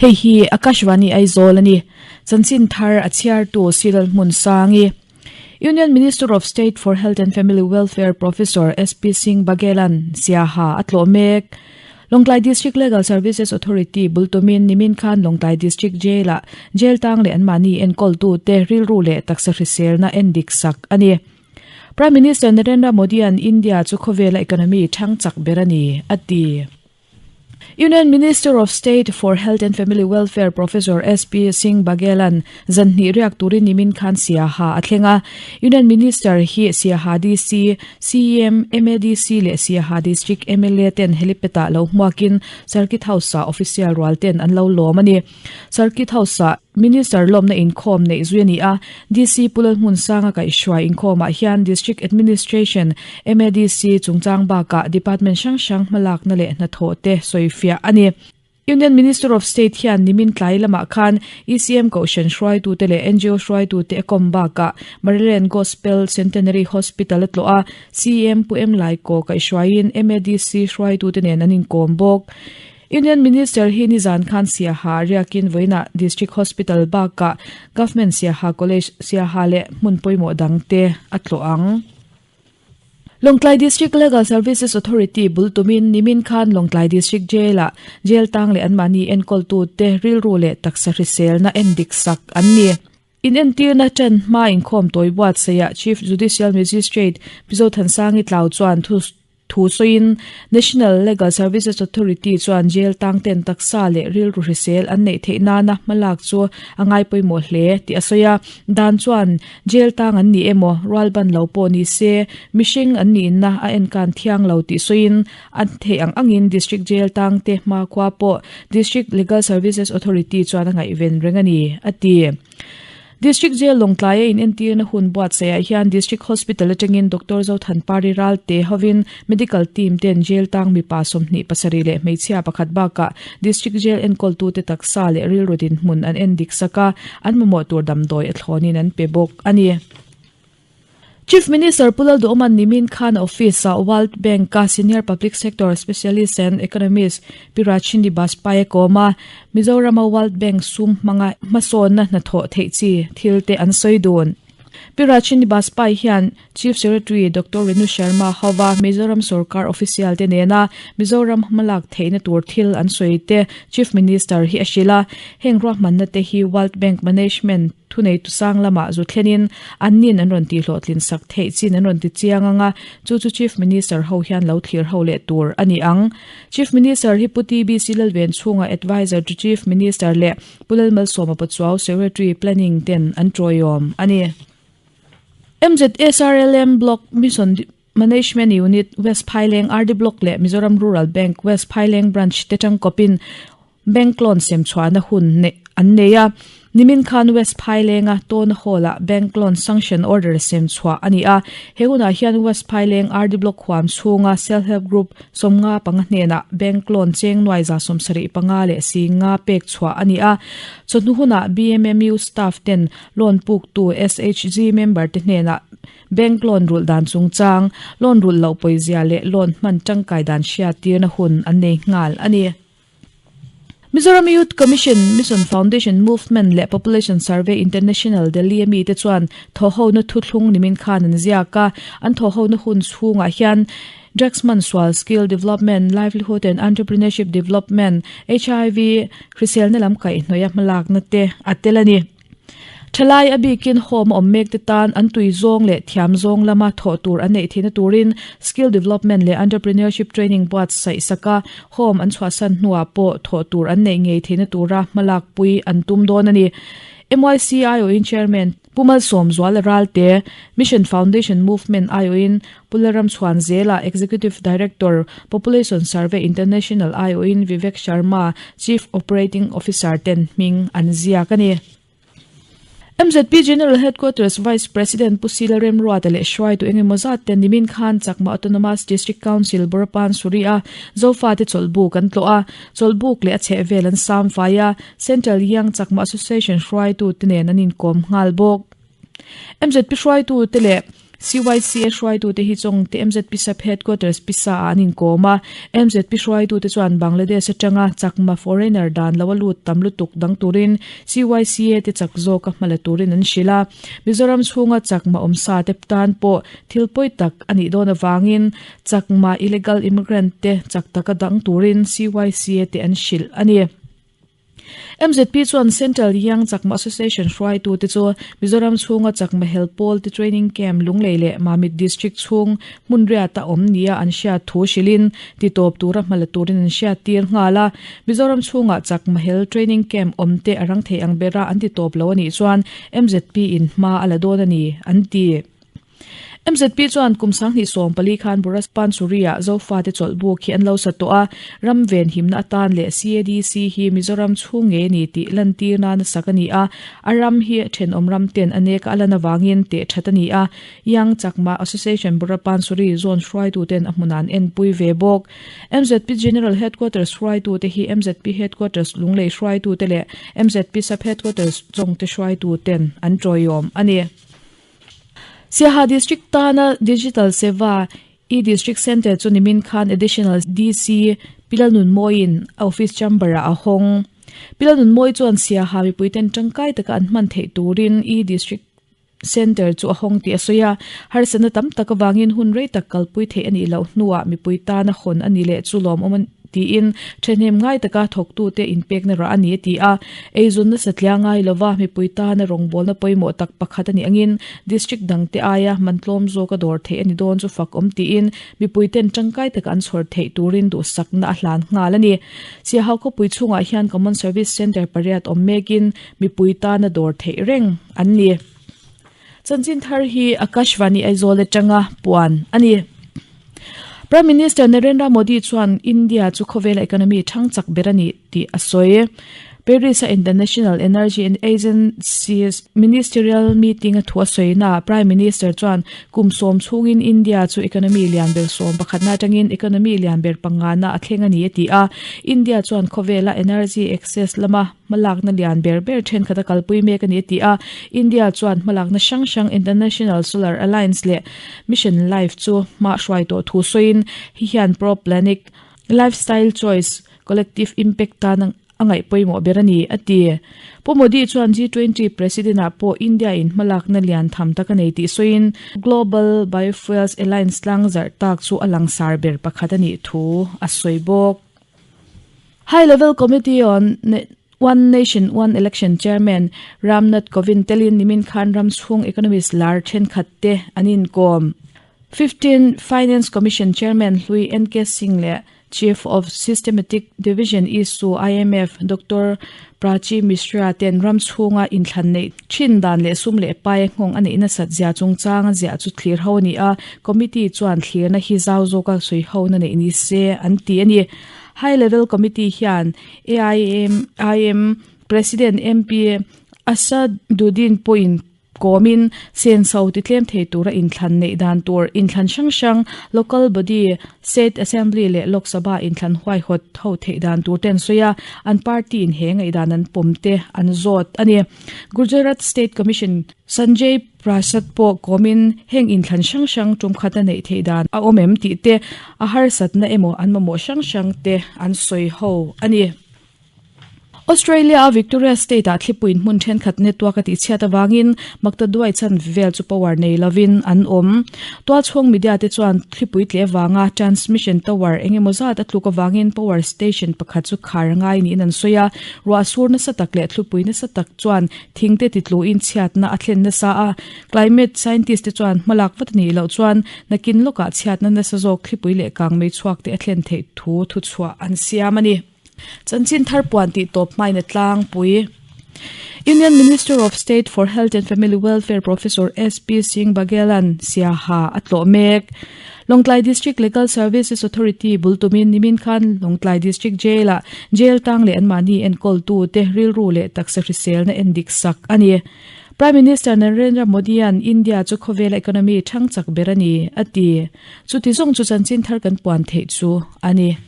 Hei hi Akashvani Aizawl a ni. Chanchin thar a chhiartu Cyril Hmunsangi. Union Minister of State for Health and Family Welfare Professor SP Singh Baghelan Siaha a tlawh mek. Lawngtlai District Legal Services Authority bul tumin nimin khan Lawngtlai District Jail-ah jail tang leh anmahni enkawltute rilru leh taksa hriselna endik sak a ni. Prime Minister Narendra Modi-a'n India chu khawvela economy thang chak ber a ni, a ti. Union Minister of State for Health and Family Welfare Professor SP Singh Baghelan zan hnih riak turin nimin khan Siaha a thleng a. Union Minister hi Siaha DC, CEM, MADC leh Siaha District mla ten helipad-ah lo hmuakin Circuit House-ah official rual ten an lo lawm a ni. Circuit House-ah Minister lawmna inkhawm neih zui a ni a, DC Pu Lalhmunsanga kaihhruai inkhawmah hian District Administration, MADC, chungchang bakah Department hrang hrang hmalakna leh hnathawh te sawifiah a ni. Union Minister of State hian nimin tlai lamah khan ECM Kohhran hruaitute leh NGO hruaitute a kawm bakah Maryland Gospel Centenary Hospital a tlawh a, CEM Pu M Laikaw kaihhruaiin MADC hruaitute nen an inkawm bawk. Union Minister hi nizan khan Siaha riakin vawiinah District Hospital bakah Government Siaha College, Siaha leh hmun pawimawh dangte a tlawh ang. Lawngtlai District Legal Services Authority bul tumin nimin khan Lawngtlai District Jail-ah jail tang leh anmahni enkawltute rilru leh taksa hriselna endik sak an ni. Inentirna ṭan hma inkhawm tawi buatsaihah Chief Judicial Magistrate Pi Zothansangi Tlau chuan thu Thu sawiin, National Legal Services Authority chuan jail tangten taksa leh rilru hrisel an neih theih nana hmalak chu a ngai pawimawh hle tih a sawi a. Dan chuan jail tang an ni emaw, rualban lo pawh ni se, mihring an nihna a enkan thiang lo tih sawiin, an theih ang angin District Jail tangte hmakhua pawh District Legal Services Authority chuan a ngaihven reng a ni, a ti. District Jail Lawngtlai a inentirna hun buatsaihah hian District Hospital atangin Doctor Zothanpari Ralte hovin Medical Team ten jail tang mipa 27 leh hmeichhia pakhat bakah District Jail enkawltute taksa leh rilru dinhmun an endik sak a, an mamawh tur damdawi a thlawnin an pe bawk a ni. Chief Minister Pu Lalduhawman nimin khan a office-ah World Bank-a Senior Public Sector Specialist and Economist Pi Rajshini Bajpai a kawm a, Mizorama World Bank sum hmanga hmasawnna hnathawh theih chi thil te an sawi dun. Pi Rajshini Bajpai hian Chief Secretary Doctor Renu Sharma hova Mizoram sorkar official te nena Mizoram hmalak theihna tur thil an sawi te Chief Minister hi a hrilh a, heng ruahmanna te hi World Bank Management Thuneitu sang lamah zu thlenin an nin an rawn tihhlawhtlin sak theih chin an rawn ti chiang ang a, chu chu Chief Minister ho hian lo thlir ho leh tur a ni ang. Chief Minister hi Pu TBC Lalven chhunga Adviser to Chief Minister leh Pu Lalmalsawma Pachuau Secretary Planning ten an tawiawm a ni. MZSRLM Block Mission Management Unit, West Phaileng RD Block leh Mizoram Rural Bank, West Phaileng Branch te tangkawpin Bank loan sem chhuahna hun neih an nei a. Nimin khan West Phailenga Tawna Hall-ah Bank loan sanction order sem chhuah a ni a. He hunah hian West Phaileng RD Block huam chhunga Self Help Group 55 hnenah Bank loan cheng nuai 75 leh 50 pek chhuah a ni a. Chawhnu hunah BMMU staff ten loan puktu SHG member te hnenah Bank loan rulh dan chungchang, loan rulh loh pawizia leh loan hman tangkai dan hriattirna hun an nei nghal a ni. Mizoram Youth Commission, Mission Foundation Movement leh Population Survey International Delhi a mite chuan thawhhona thuthlung nimin khan an ziak a, an thawhhona hun chhungah hian Drugs hmansual, Skill Development, Livelihood and Entrepreneurship Development, HIV hriselna lam kaihhnawih a hmalakna te a tel a ni. Thalai a bikin home a awm mek te tan an tui zawng leh thiam zawng lama thawh tur an neih theihna turin skill development leh entrepreneurship training buatsaih sak a, home an chhuahsan hnuah pawh thawh tur an neih ngei theihna tura hmalakpui an tum dawn a ni. MYC aiawhin Chairman Pu Malsawmzuala Ralte, Mission Foundation Movement aiawhin Pu Lalramchhuan Zela, Executive Director, Population Survey International aiawhin Vivek Sharma, Chief Operating Officer ten hming an ziak a ni. MZP General Headquarters Vice President Pu Sila Remruata leh hruaitu engemaw zat ten nimin khan Chakma Autonomous District Council Borapan Suri-a Zofate chawlhbuk an tlawh a, chawlhbuk leh a chhehvel an sam fai a, Central Young Chakma Association hruaitute nen an inkawm nghal bawk. MZP hruaitute leh. CYCA hruaitute hi Chawngte MZP Sub Headquarters pisa ah an inkawm a. MZP hruaitute chuan Bangladesh atanga Chakma foreigner dan lo a lut tam lutuk dang turin CYCA te chak zawka hma la turin an hrilh a. Mizoram chhunga Chakma awmsa te tan pawh thil pawi tak a nih dawn avangin Chakma illegal immigrant te chak taka dang turin CYCA te an hrilh a ni. MZP chuan Central Young Chakma Association hruaitute chu Mizoram chhunga Chakma hel pawl te training camp Lunglei leh Mamit District chhung hmun riata awm nia an hriat thu hrilhin titawp tura hma la turin an hriat tir nghal a. Mizoram chhunga Chakma hel training camp awm te a rang thei ang bera an titawp lo a nih chuan MZP in hma a la dawn a ni, an ti. MZP chuan kum 2014 khan Buras Pansuri-ah Zofate chawlh buk hi an lo sa tawh a, ram venhimna atan leh CADC hi Mizoram chhung ngei a ni tih lantir nana sak a ni a, a ram hi thenawm ram ten a nek a lan avangin teh that a ni a, Young Chakma Association Bura Pansuri zone hruaituten a hmunah an enpui ve bawk. MZP General Headquarters hruaitute hi MZP Headquarters Lunglei hruaitute leh MZP Sub Headquarters Chawngte hruaituten an tawiawm a ni. Siaha District tana Digital Seva E-District Centre chu nimin khan Additional DC Pi Lalnunmawiin a office chamber-ah a hawng. Pi Lalnunmawi chuan Siaha mipuiten tangkai taka an hman theih turin E-District Centre chu a hawng tih a sawi a, harsatna tam tak avangin hun rei tak kalpui theih a nih loh hnuah mipui tana hawn a ni leh chu lawmawm a tiin thahnem ngai taka thawktute inpekna rah a ni a ti a. Eizawnna satliah ngai lova mipui tana rawngbawlna pawimawh tak pakhat a nih angin district dangte aia man tlawm zawka dawr theih a ni dawn chu fak awm tiin mipuiten tangkai taka an chhawr theih turin duhsakna a hlan nghal a ni. Siahau khawpui chhungah hian Common Service Centre pariat awm mekin mipui tana dawr theih reng an ni. Chanchin thar hi Akashvani Aizawl atanga puan a ni. Prime Minister Narendra Modi chuan India chu khawvela economy thang chak ber a ni tih a sawi. Paris-a International Energy Agency's Ministerial Meeting a thu a sawina Prime Minister chuan kum sawm chhungin India chu economy lian ber sawm pakhatna atangin economy lian ber pangana a thleng a ni a ti a. India chuan khawvela energy access lama Hmalakna lian ber ber thenkhat a kalpui mek a ni a ti a, India chuan hmalakna hrang hrang International Solar Alliance leh Mission Life chu hma hruai tawh thu sawiin hi hian pro-planet lifestyle choice collective impact tan a ngaih pawimawh ber a ni a ti. Pu Modi chuan G20 President ah pawh India in hmalakna lian tham tak a nei tih sawiin Global Biofuels Alliance tlang zarh tak chu a langsar ber pakhat a nih thu a sawi bawk. High Level Committee on One Nation One Election Chairman Ramnath Kovind telin nimin khan ram chhung economist lar thenkhat te an inkawm. 15 Finance Commission Chairman Hlui NK Singh leh Chief of Systematic Division Issue IMF Doctor Prachi Mishra ten ram chhunga inthlan neih thin dan leh sum leh pai nghawng a neih nasat zia chungchang a ziah chu thlir ho a ni a, committee chuan thlirna hi zau zawka sawi hona neih ni se an ti a ni. High Level Committee hian AIMIM President MP Asaduddin pawhin kawmin senso titlem thei tura inthlan neih dan tur inthlan hrang hrang Local Body, State Assembly leh Lok Sabha inthlan huaihawt ho theih dan tur te an sawi a, an party in he ngaihdan an pawm te an zawt a ni. Gujarat State Commission Sanjay Prasad pawh kawmin heng inthlan hrang hrang tum khat a neih theih dan a awm em tih te, a harsatna emaw an mamawh hrang hrang te an sawi ho a ni. Australia-a Victoria State-ah thlipuiin hmun thenkhat network a tihchhiat avangin Maktaduai chan vel chu power nei lovin an awm. Tualchhung media te chuan thlipui tleh avanga transmission tower eng emaw zat a tluk avangin power station pakhat chu khar a ngai niin an sawi a. Ruah sur nasa tak leh thlipui nasa tak chuan thing te titluin chhiatna a thlen nasa a. Climate scientist te chuan hmalak vat a nih loh chuan nakin lawkah chhiatna nasa zawk thlipui leh kangmei chhuak te a thlen theih thu thuchhuah an siam a ni. Chanchin thar puan tih tawp hmain a tlangpui. Union Minister of State for Health and Family Welfare Professor SP Singh Baghelan Siaha a tlawh mek. Lawngtlai District Legal Services Authority bul tumin nimin khan Lawngtlai District Jail-ah jail tang leh anmahni enkawltute rilru leh taksa hriselna endik sak a ni. Prime Minister Narendra Modi-a'n India chu khawvela economy thang chak ber a ni, a ti. Chuti zawng chu chanchin thar kan puan theih chu a ni.